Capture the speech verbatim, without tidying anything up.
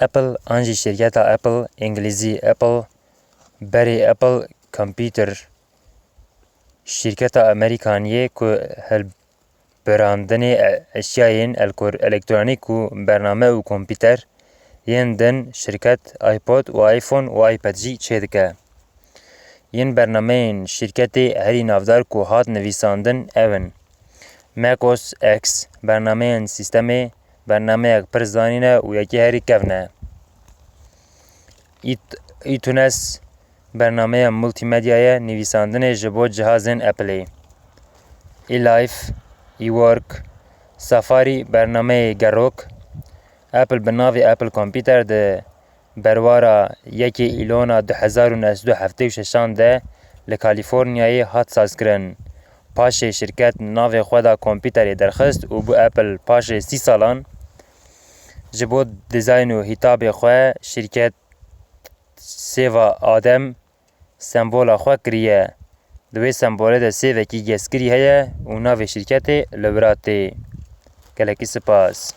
Apple an jî şîrketa Apple, îngilîzî Apple, berê Apple Computer, şîrketa Amerîkaniyê ku hilberandinê e-, eşyayên elkor-, elektronîk û bername û kompîter yên din şirket iPod û iPhone û iPad jî çêdike. Yên bernameyên şîrketê herî navdar ku hat nivîsandin ew in: Mac O S X, bernameyên sîstemê, bernameyek pir zanîn e û yekê herî kevn e. It-, iTunes, bernameya multîmedyayê nivîsandinê ji bo cihazên Appleê. eLife, eWork, Safari, bernameyê gerok. Apple bi navê Apple Computer di berwara yekê Îlona du hezar û neh sed û heftê û şeşan de li Kalîforniyayê hat sazkirin. Paşê şirket navê xwe da kompîterê derxist û bû Apple. Paşê sî salan ji bo dizayn û hîtabê xwe şirket sêva Adem sembola xwe kiriye. Di wê sembolê de sêvekî gezkirî heye û navê şîrketê li wira tê. Gelekî spas.